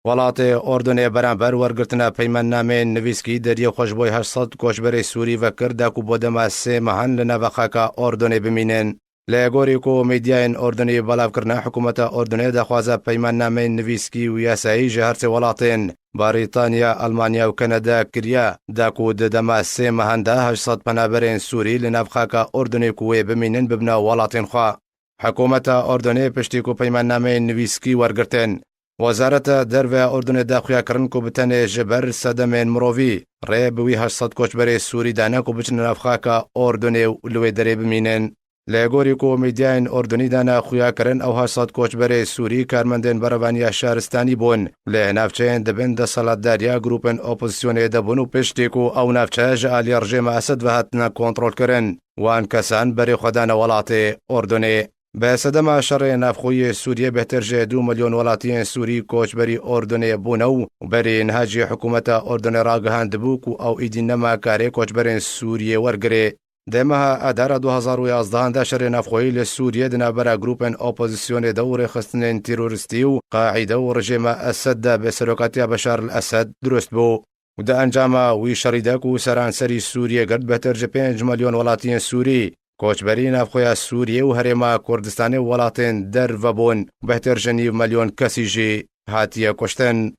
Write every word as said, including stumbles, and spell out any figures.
Welatê Ordunê beramber wergirtina peymannameyên nivîskî deriyê xwe ji bo heşt sed koçberê Sûrî vekir, da ku bo dema sê mehan li nava xaka Ordunê bimînin. Li gorî ku medyayên Ordunî belav kirine, hikûmeta Ordunê daxwaza peymannameyên nivîskî û yasayî ji her sê welatên Brîtanya, Almanya û Kanada kiriye, da ku di dema sê mehan de heşt sed penaberên Sûrî li nav xaka Ordunê ku wê bimînin bibine welatên xwe. Hikûmeta Ordunê piştî ku peymannameyên nivîskî wergirtin, Wezareta Derve ya Ordunê da xuya kirin ku bi tenê ji ber sedemên mirovî rê bi wî heşt sed koçberê Sûrî dane ku biçine nav xaka Ordunê û li wê derê bimînin. Li gorî ku medyayên Ordunî dane xuya kirin, ew heşt sed koçberê Sûrî karmendên berevaniya şaristanî bûn, li navçeyên di bin desthilatdariya grûpên opozisyonê de bûn û piştî ku ew navçe ji aliyê rejêma Esed ve hatine kontrolkirin, wan kesan berê xwe dane welatê Ordunê. Bi sedema şerê navxweyî yê Sûriyê bêhtir ji du milyon welatiyên Sûrî koçberî Ordunê bûne û berî niha jî hikûmeta Ordunê ragihandibû ku ew êdî nema karê koçberên Sûriyê wergirê. Di meha Adara du hezar û yazdehan de şerê navxweyî li Sûriyê di navbera grûpên opozisyonê de û rêxistinên terorîstî û Qaîde û rejêma Esed de bi serokatiya Beşar el Esed dirust bû. Û di encama wî şerî de ku seranserî Sûriyê girt, bêhtir ji pênc milyon welatiyên Sûrî, koçberî navxweya Sûriyê û Herêma Kurdistanê û welatên derve bûn, bêhtir ji nîv milyon kesî jî hatiye kuştin.